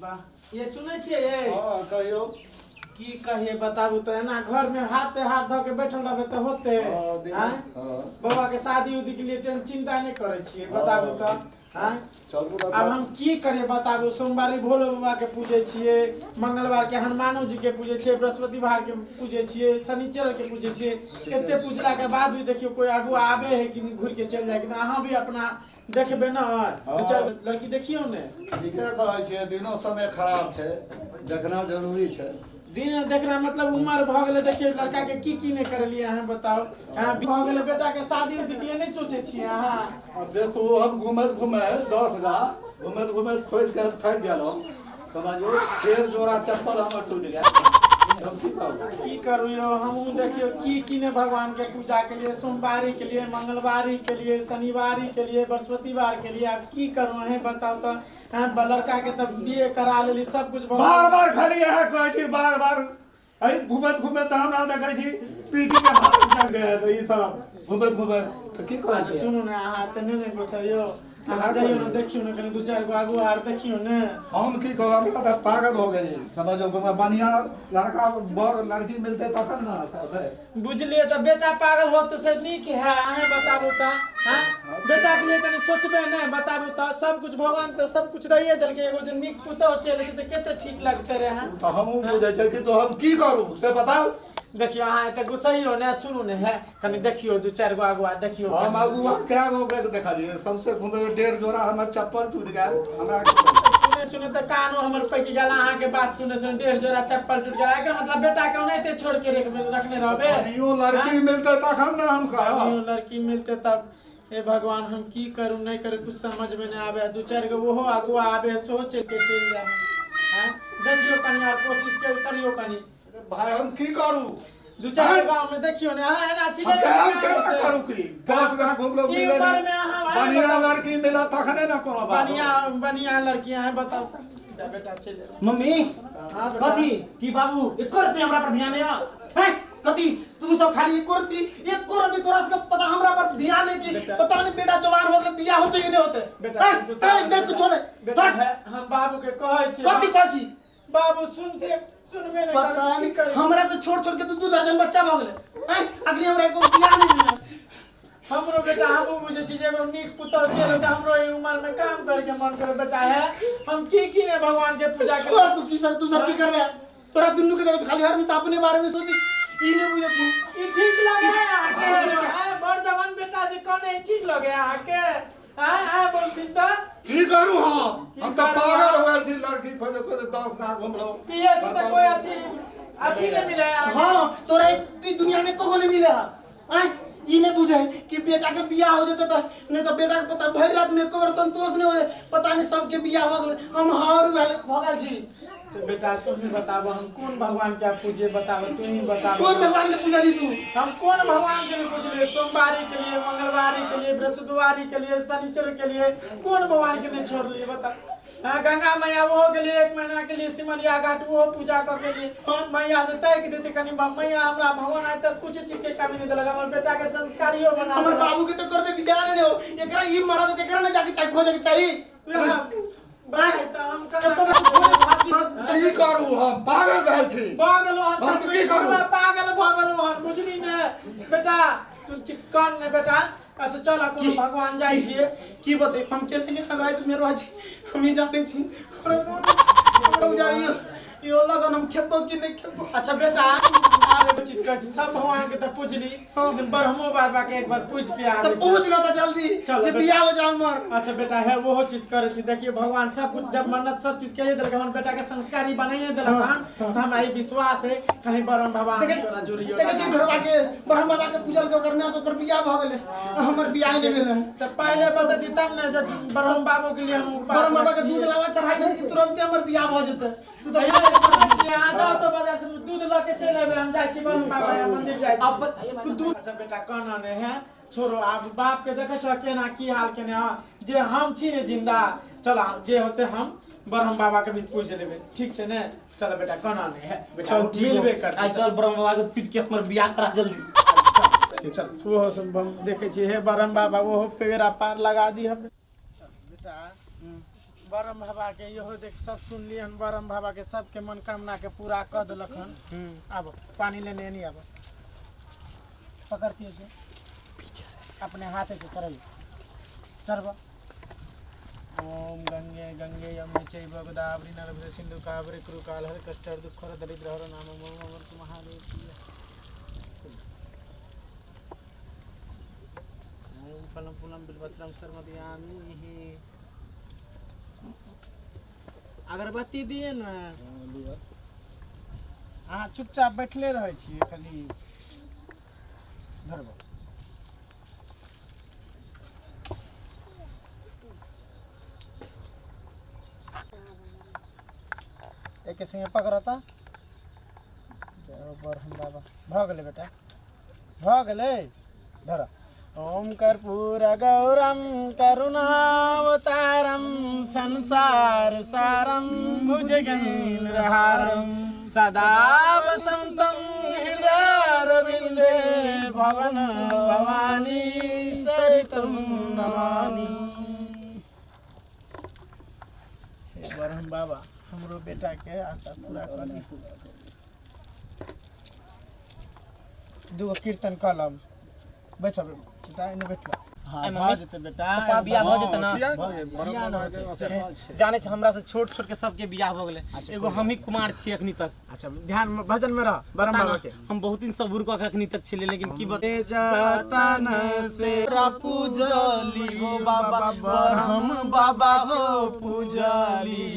वाह ये सुनै छियै ये हँ कहियौ। की कहिए बताबू तऽ, एना घर में हाथ पे हाथ धऽ के बैठल रहबै तऽ होते? हँ, दिन आँय? हँ। बौआ के शादी उदी के लिए टें चिंता नहि करै छियै, बताबू तऽ? आँय? चलू ने। आब हम की करिए बताबू? सोमवारी भोलो बाबा के पूजै छियै, मंगलवार के हनुमानो जी के पूजै छियै, बृहस्पतिवार के पूजै छियै, शनिचर के पूजै छियै। एते पूजला के बाद भी देखियौ कोई आगू आबे है कि घुर के चलि जाए। कि अहाँ भी अपना देखबै ने, दू चारि गो लड़की देखियौ ने। ठीके कहै छियै, दिनो समय खराब छै, देखना जरूरी छै। दिन देखना मतलब उमर भऽ गेलै। देखियौ लड़का के की की नहि करेलियै अहाँ बताउ। अहाँ भऽ गेलै, बेटा के शादी उदी के लिए नहि सोचै छियै अहाँ? आब देखू, हम घुमैत घुमैत 10 गा घुमैत घुमैत खोजि के हम थाकि गेलहुँ। समझो 1.5 जोड़ा चप्पल हमर टूटि गेल, हम की कहू? की करू यौ, हमहूँ देखियौ की की ने भगवान के पूजा के लिए, सोमवारी के लिए, मंगलवारी के लिए, शनिवारी के लिए, बृहस्पतिवार के लिए। आब की करू अहें बताउ तऽ? अहाँ लड़का के तऽ बी ए करा लेली, सब कुछ भऽ बार बार खाली इएह कहै छी, बार बार एहि घुमैत घुमैत तऽ हमरा देखै छी पीटी के हाथ उठा गेल। ई सब घुमैत घुमैत तऽ की कहै अच्छा छी? सुनू ने, अहाँ तऽ नहि ने गुस्सैयौ। अहाँ जइयौ ने, देखियौ ने कनि दू चारि गो आगू आर देखियौ ने। हम की कहब, हमरा तऽ पागल हो गेली समझो। बढ़िया लड़का बर लड़की मिलतै तखन ने करबै। बुझलियै तऽ बेटा पागल होत से नीक है, अहें बताबू तऽ? हाँ, बेटा के लिए कनि सोचबै नहि बताबू तऽ? सब कुछ भगवान तऽ सब कुछ दैये देलकै, एगो जे नीक पुतोह चलि एतै तऽ कते ठीक लगतै रहे। तऽ हमहूँ बुझै छै कि तो हम की करू से बताउ। देखियौ, अहाँ एते गुस्सैयौ ने। सुनू ने, है कनि देखियौ दू चारि गो आगू आ देखियौ हम कनि। आगू कए गो के देखलियै, सबसे घुमे 1.5 जोड़ा हमर चप्पल टूटि गेल हमरा की कहू? सुने सुने तऽ कानो हमर पकि गेल अहाँके बात सुने सुने, 1.5 जोड़ा चप्पल टूटि गेल। एकर मतलब बेटा के ओनाहिते छोड़ के रखने रहबे? बढ़ियो लड़की मिलतै तखन ने हम करब। बढ़ियो लड़की मिलते तब। हे भगवान, हम की करू नहि करू, कुछ समझ में नहीं आवे। दू चारि गो ओहो आगू आवे सेहो चलि के चलि जाए हैं। देखियौ कनि आर कोशिश करियौ कनि। भाय, हम की करू? दू चारि गो गाँव में देखियौ ने। अहाँ एना हम चिल्लेबै हम तऽ केना होतै? करू? की 10 गाँव घुमलो ई मिले उम्र नहि। में अहाँ बढ़िया लड़की मिला तखने ने कोनो बात। बढ़िया बढ़िया लड़की अहाँ बताउ। जा बेटा, चलि जाउ। मम्मी। हाँ बेटा। कथी की बाबू, एको रत्ती हमरा पर ध्यान नहीं है? कथी तू सब खाली एको रत्ती, एको रत्ती तोरा सबके पता हमरा पर ध्यान नहीं कि बेटा। पता नहीं बेटा जवान हो गेल, बियाह होते कि नहीं होते। बेटा, हैं? गुस्सा हैं, नहीं कुछो नहीं। बेटा। हट। है, हम बाबू के कहै छी। कथी कहै छी? बाबू सुनते सुनबे नहीं पता करै, की नहीं करी? हमरा से छोड़ छोड़ के दू दू दर्जन बच्चा भऽ गेलै हैं, अखनी हमरा एको बियाह नहीं भेलै। हमरो बेटा, हमहूँ बुझै छी जे एगो नीक पुतहु चलि तऽ हमरो एहि उमर में काम करे के मन करे। बेटा है, हम की की ने भगवान के पूजा छोड़। कर तू की सब, तू सब की करबे? तोरा दुनू के देखै छी, खाली हर हमेशा अपने बारे में सोचै छी, ई नहीं बुझै छी। ई ठीक लगे है अहाँके? हैं, बड़ जवान बेटा जे कने, ई ठीक लगे अहाँके? आँय आँय, बोलथिन तऽ। की करू हम? की हम तऽ करू पागल हम? हो गेल छी लड़की खोजे खोजे, 10 गाँव घुमलो। पीएससी तऽ कोई अथी अथी नहीं मिले अहाँके? हाँ, तोरा ई दुनिया में कहो नहीं मिले है। आँय, ई नहीं बुझे कि बेटा के बियाह हो जेते तऽ नहीं तऽ बेटा के पता भरि रात में एको बार संतोष नहीं होए। पता नहीं सबके बियाह भऽ गेलै, हम हार भऽ गेल छी। से बेटा, तू ही बताबो, हम कोन भगवान के पूजे? बताबो, तू ही बताबो। कोन भगवान के पूजली तू? हम कोन भगवान के नहीं पूजलिए? सोमवारी के लिए, मंगलवारी के लिए, बृहस्पतिवारी के लिए, शनिचर के लिए, कोन भगवान के नहीं छोड़लिए बता? हाँ, गंगा मैया वो के लिए एक महीना के लिए सिमरिया घाट वो पूजा कर के लिए मैया से तय देते कनि मैया हमरा भगवान आइ तक कुछ चीज के कमी नहीं देलक, हमर बेटा के संस्कारियो बना हमर देलक। बाबू के तो कर दे ध्यान नहीं हो, एकरा ई मरद एकरा नहीं जाके चाही, खोजे के चाही। वएह बात तऽ हम एको कहाँ बार खोजे छाती की करू, हम पागल भेल छी। पागल हन। हम की करू? पूरा पागल भऽ गेलहुँ हन, बुझली ने बेटा? तू चिक्कन ने बेटा। अच्छा चल, कोनो भगवान जाइ छियै। की बते हम केने केने राति में रहै छी, हम ही जानै छी। हमरा मोन हमरा बुझाइयो यो लगन हम खेबो कि नहीं खेबो। अच्छा बेटा, आब एगो चीज कहै छी, सब भगवान के तऽ पूजली, लेकिन ब्रह्मो बाबा के एक बार पूज के तऽ आबै छी। पूछ न तऽ जल्दी। चलो जे बेटा। बियाह हो जाओ हमर। अच्छा बेटा, है ओहो चीज करै छी। देखियौ भगवान सब कुछ जब मन्नत सब चीज कहि देलक, हमर बेटा के संस्कारी बनाइए देलक हन, तऽ हमरा ई विश्वास है कहीं ब्रह्म भगवान देखे तोरा जुड़ियो। देखे छी ढोरबा के, ब्रह्म बाबा के पूजल के ओकर ना तो ओकर बियाह भऽ गेलै, हमर बियाह नहि भेलै। तऽ पहिले बतैती तब ने जब ब्रह्म बाबू के लिए हम उपास ब्रह्म बाबा के रखतियै। दूध लावा चढ़ाई नहीं कि तुरंते हमर बियाह भऽ जेतै। तू तऽ भैया, सुनै छी, अहाँ जाउ तऽ बाजार से दूध लऽ के चलि एबै, हम जाइ छी ब्रह्म बाबा यहाँ मंदिर जाइ छी। अब दूध अच्छा बेटा, कहना नहीं है, छोड़ो। आब बाप के देखे छह केना की हाल केने हँ, जे हम छी ने जिंदा। चल, आब जे होते हम ब्रह्म बाबा के भी पूज लेबै, ठीक छै ने? चल बेटा, कहना नहीं है बेटा, चल ठीक मिलबे हो। करतै। आइ चल, ब्रह्म बाबा के पूज के हमर बियाह करा जल्दी। चल चल, ओहो सब हम देखै छी। हे ब्रह्म बाबा, ओहो पेड़ा पार लगा दी हमें। बेटा, बरम बाबा के इहो देख सब सुनलियै हन, बरम बाबा के सबके मनोकामना के पूरा कऽ देलक हन। आब पानी लेने नहीं आब, पकड़ती है पीछे से अपने हाथे से चढ़ल चढ़ब। ओम गंगे गंगे यमुने चैव गोदावरी नर्मदे सिंधु कावेरी कुरु काल हर कष्ट हर दुख हर दरिद्र हर नाम ओम अमर महादेव। ओम फलम फूलम बिल्वत्रम सर्वदयामि। अगरबत्ती दिए ना। अहाँ चुपचाप बैठले रहै छियै खाली। धरब एके संगे पकड़ता। जय हो बरहम बाबा। भऽ गेलै बेटा, भऽ गेलै। धर। ओम कर्पूर गौरम करुणावतारम संसार सारम भुजगेन्द्रहारम सदा वसन्तं हृदयारविन्दे भवन भवानी सरितं नमामि। हे बरहम बाबा, हमरो बेटा के आशा पूरा कर दी। दूगो कीर्तन कलम। बैठो बेटा, एने बैठलो। हाँ, भऽ जेतै बेटा। पप्पा बियाह भऽ जेतै ना? जाने छै हमरा से छोट छोट के सबके बियाह भऽ गेलै, एगो हम ही कुमार छी अखनी तक। अच्छा ध्यान में भजन में रह बरम बाबा के। हम बहुत दिन सबूर कऽ के अखनी तक छलियै, लेकिन की बता जतन से पूजली हो बाबा ब्रह्म बाबा हो पूजली,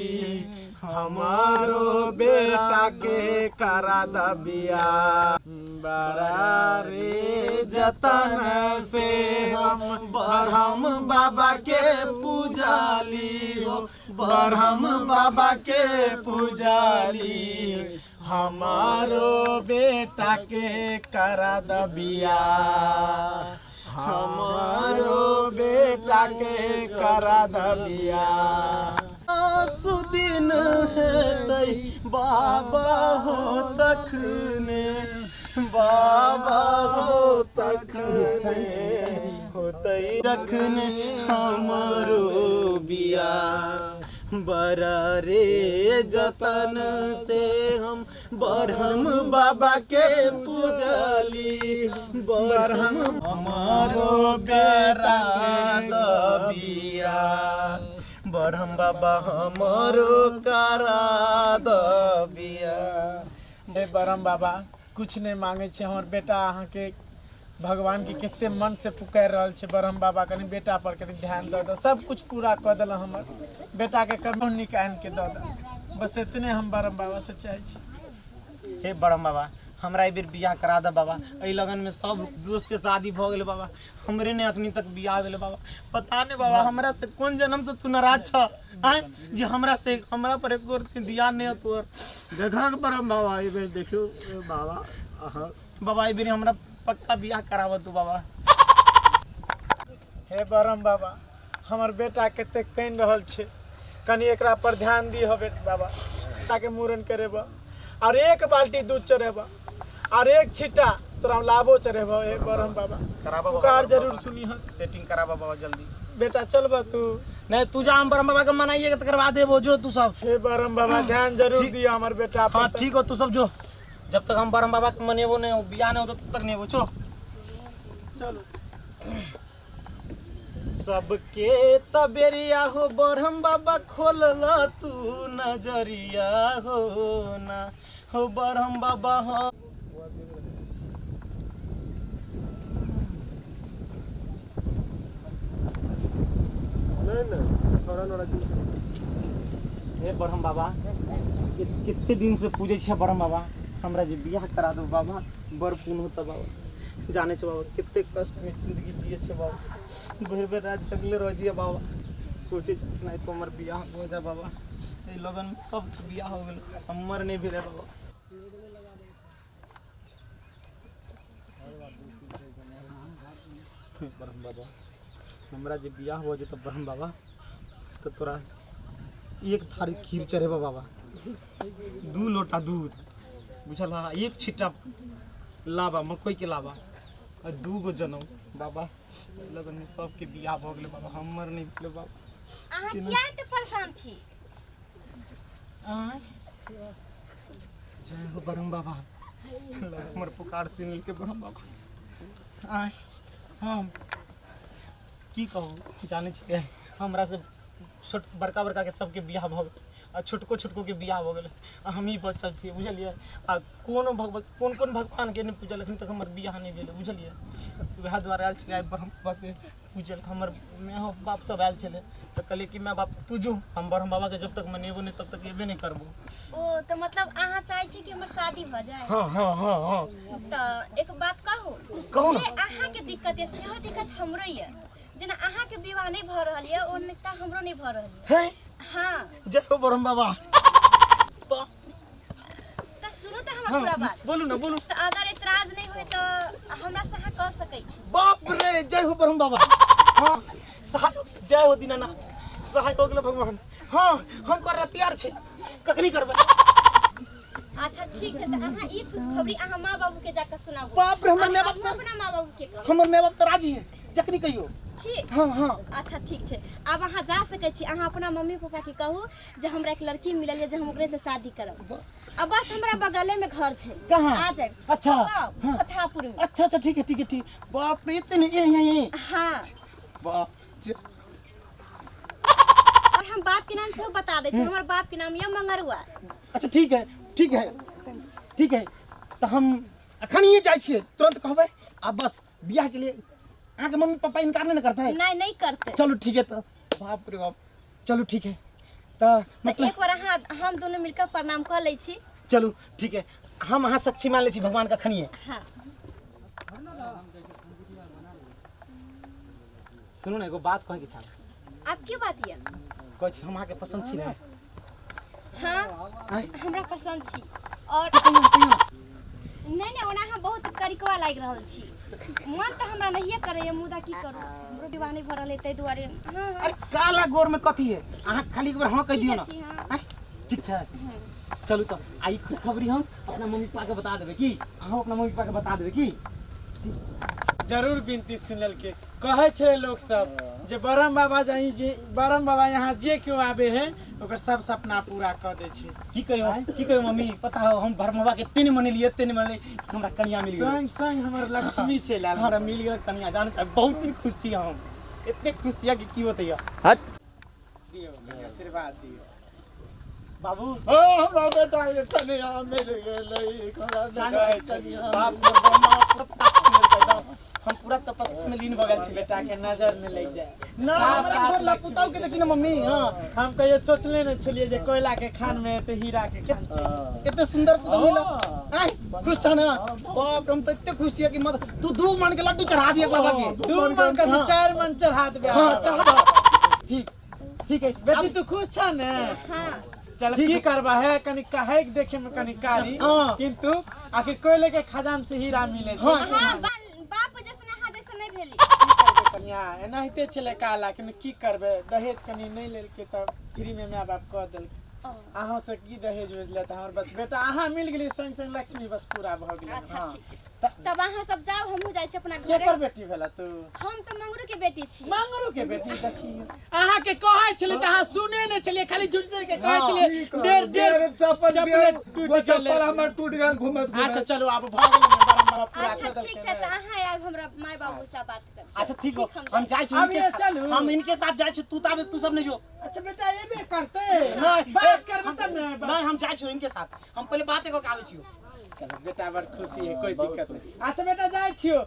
हमारो बेटा के करा द बियाह। बड़ा रे जतन से हम ब्रह्म बाबा के पूजली हो, ब्रह्म बाबा के पूजली, हमारो बेटा के करा द बियाह, हमारो बेटा के करा द बियाह। सुदिन हेतै बाबा हो तखने, बाबा हो तखने होतै जखने हमरो बियाह। बड़ा रे जतन से हम ब्रह्म बाबा के पूजली, ब्रह्म हमारो करा द बियाह, ब्रह्म बाबा हमारो करा द बियाह। हे ब्रह्म बाबा, कुछ नहीं मांगे छे, हमर बेटा अहाँ के भगवान के कते मन से पुकारि रहल छै। ब्रह्म बाबा कनि बेटा पर कनि ध्यान दऽ दऽ, सब कुछ पूरा कऽ देलहुँ हमर बेटा के, कभी निकालि के दऽ दऽ, बस इतने हम ब्रह्म बाबा से चाहै छी। हे ब्रह्म बाबा, हमरा एहि बेर बियाह करा दऽ बाबा। एहि लगन में सब दोस्त के शादी भऽ गेलै बाबा, हमरे ने अखनी तक बियाह भेलै बाबा। पता नहि बाबा हमरा से कोन जन्म से तू नाराज छ आँय, जे हमरा से हमरा पर एको रत्ती ध्यान नहि तोहर। देखक ब्रह्म बाबा एहि बेर देखियौ बाबा अहाँ बाबा एहि बेर हमरा पक्का बियाह कराबऽ तू बाबा। हे ब्रह्म बाबा, हमर बेटा कते कानि रहल छै, कनि एकरा पर ध्यान दिह बाबा। बेटा के मूड़न करेबऽ और एक बाल्टी दूध चढ़ेबऽ और एक छिट्टा तोरा लाबो चढ़ेबऽ। हे ब्रह्म बाबा, कराबऽ बाबा, पुकार जरूर सुनी। सेटिंग कराबऽ बाबा जल्दी। बेटा चलबऽ तू? नहीं तू जा, हम ब्रह्म बाबा के मनाइए तकर बाद एबो जो तू सब। हे ब्रह्म बाबा, ध्यान जरूर दिअ हमर बेटा पर। हाँ ठीक हो, तू सब जो, जब तक हम ब्रह्म बाबा के मनेबो नहीं हो, बियाह नहीं होतो तब तक नहीं होबो। चो चलो। सबके तबेरिया हो ब्रह्म बाबा खोलल तू नजरिया हो ना हो ब्रह्म बाबा हो। हे ब्रह्म बाबा, कितने दिन से पूजै छियै ब्रह्म बाबा, हमरा जे बियाह करा दो बाबा, बड़ पुण्य होता बाबा। जाने छो बाबा कते कष्ट में जिंदगी जिए छे बाबा, भरि भरि रात जगले रह जिए बाबा, सोचे छी नहीं तो हमर बियाह हो जा बाबा। एहि लगन में सबके बियाह हो गेल, हमर नहीं भेलै बाबा। ब्रह्म बाबा हमरा जे बियाह हो जेतौ ब्रह्म बाबा, तो तोरा एक थारी खीर चढ़ेबो बाबा, 2 लोटा दूध बुझल, एक छिट्टा लाबा मकई के लाबा और 2 गो जनौ बाबा। लगन में सबके बियाह भऽ गेलै बाबा, हमर नहि भेलै बाबा। अहाँ किया एते परेशान छी। जय हो ब्रह्म बाबा, हमर पुकार सुनि लेलकै ब्रह्म बाबा। आय हम की कहू, जानै छियै हमरा से छोट बड़का बड़का के सबके बियाह भऽ गेल आ छोटको छोटको के बियाह भऽ गेलै आ हमही बचल छियै बुझलियै। आ कोनो भगवान कोन कोन भगवानके नहि पूजल एखन तक हमर बियाह नहि भेलै बुझलियै। वएह दुआरे आयल छलियै आइ ब्रह्म बाबाके पूजल। हमर माय बाप सब आयल छलै तऽ कहलियै कि माय बाप तू जो, हम ब्रह्म बाबाके जब तक मनेबो नहि तब तक एबे नहि करबो। ओ तऽ मतलब अहाँ चाहै छी कि हमर शादी भऽ जाए? हाँ हाँ हाँ हाँ। तऽ एक बात कहू? कहू ना। जे अहाँके दिक्कत यऽ सेहो दिक्कत हमरो यऽ। जेना अहाँके विवाह नहि भऽ रहल यऽ ओनाहिते हमरो नहि भऽ रहल यऽ। हे? हाँ। जय हो ब्रह्म बाबा। तऽ सुनू तऽ हमर पूरा बात। बोलू ना बोलू। तऽ अगर एतराज नहि होय तऽ हमरा से अहाँ कह सकै छी। बाप रे, जय हो ब्रह्म बाबा। हाँ सहाय हो, जय हो दीनानाथ, सहाय हो गेल भगवान। हाँ हम कर तैयार छी, कखनी करबै? अच्छा ठीक छै, तऽ अहाँ ई खुशखबरी अहाँ माँ बाबू के जाकर सुनाबू। बाप रे, हमर माय बाप हमहूँ अपना माँ बाबू के कहब। हमर माय बाप तऽ राजी है, जखनी कहियो। ठीक। हाँ हाँ। अच्छा ठीक छै, आब अहाँ जा सकै छी। अहाँ अपना मम्मी पापा के कहू जे हमरा एक लड़की मिलल यऽ जे हम ओकरे से शादी करब। अब बस हमरा बगले में घर छै। कहाँ? आ जाए। अच्छा। हाँ। फतेहपुर में। अच्छा अच्छा ठीक है ठीक है ठीक। बाप रे इतने ये ये ये। हाँ। बाप। और हम बाप के नाम सेहो बता दै छी, हमर बाप के नाम यऽ मंगरुआ। अच्छा ठीक है ठीक है ठीक है। तो हम अखन ही जाइ छियै, तुरंत कहबै आ बस बियाह के लिए अहाँके मम्मी पापा इनकार नहीं न करते? नहीं नहीं करते। चलो ठीक है। तो बाप रे बाप, चलो ठीक है। तो मतलब एक बार अहाँ हम दोनों मिलकर प्रणाम कर लै छी। चलू ठीक है, हम अहाँ साक्षी मान लै छी भगवान का खनिए। हाँ। सुनू ना, एगो बात कहै के छल। आप की बात ये? कहै छी हम अहाँके पसंद छी ना? हाँ हमरा पसंद छी। और नहीं नहीं, ओना अहाँ बहुत करिकवा लागि रहल छी। मन तऽ हमरा नहिए करैए, मुदा की करू, हमरो विवाह नहि भऽ रहल है ताहि दुआरे। हाँ हाँ। अरे काला गोर में कथी है, अहाँ खाली एक बार हाँ कह दियौ ना। ठीक है, हाँ। ठीक छै, चलू तऽ आई खुशखबरी हम अपना मम्मी पापा के बता देबै की अहाँ अपना मम्मी पापा के बता देबै की? जरूर विनती सुनल के कहै छलै लोक सब जे ब्रह्म बाबा जाई जे ब्रह्म बाबा यहाँ जे केओ आबे है ओकर सब सपना पूरा कऽ दै छै। की कहियो की कहियो मम्मी, पता हो हम ब्रह्म बाबा के एते नहि मनेलियै, एते नहि मनेलियै कि हमरा कनिया मिल गेल। संग संग हमर लक्ष्मी चलि आयल। हमरा मिल गेल कनिया, जान छै बहुत दिन खुश छी हम, एते खुश छियै कि की बतैया। हट दियौ कनि आशीर्वाद दियौ बाबू। हमरा बेटा के कनिया मिल गेलै, हमरा बेटा के कनिया। बाप रे बाप, हम पूरा तपस्या में लीन भऽ गेल छी। बेटा के नजर नहि लागि जाए ना हमरा छोड़ ला पुताऊ के देखी ना मम्मी। हाँ हम कहियो सोचले नहि छलियै जे कोयला के खान में तऽ हीरा के खान छै। कते सुंदर पुताऊ मिला। आय खुश छ ना? बाप रे, हम तऽ एते खुश छियै कि मत तू 2 मन के लड्डू चढ़ा दिए बाबा के। 2 मन के 4 मन चढ़ा देबै। हाँ चढ़ा दे। ठीक ठीक है बेटी, तू खुश छ ने? हाँ। चल की करबा है, कनि कहै के देखे में कनि कारी, हाँ। किंतु आखिर कोयले के खजान से हीरा मिले छै। हाँ। हाँ, बाप जैसन अहाँ जैसन नहि भेली। कनिया एनाहिते छलै काला, किन्तु की करबै, दहेज कनि नहि लेलकै तऽ फ्री में my बाप कऽ देलकै। अहाँ से की दहेज भेजले तऽ हमर बस बेटा अहाँ मिल गेली, संग संग लक्ष्मी बस पूरा भऽ गेलै। अच्छा ठीक छै, तब अहाँ सब जाउ, हमहूँ जाइ छी अपना घरे। केकर बेटी भेला तू? हम तऽ मंगरू के बेटी छी। मंगरू के बेटी? देखियौ अहाँ के कहै छलै तऽ अहाँ सुने नहि छलियै, खाली झूठ के कहै छलियै। डेढ़ डेढ़ चप्पल चप्पल टूटि गेलै। चप्पल हमर टूटि गेल घुमैत घुमैत। अच्छा चलू आब भऽ गेलै ने, ब्रह्म बाबा पूरा अच्छा कऽ ठीक देलकै छै, ने। तऽ अहाँ आयब हमरा माय बाबू से बात करब। अच्छा ठीक हो, हम जाइ छी अब इनके ये साथ। चलू। हम इनके साथ जाइ छी, तू ताबे तू सब नहीं जो। अच्छा बेटा एबे करते नहीं, बात करबे तब ने। नहीं हम जाइ छी इनके साथ, हम पहले बात एगो के आबै छियो। चलो बेटा बड़ खुशी है, कोई दिक्कत नहीं। अच्छा बेटा जाइ छियो।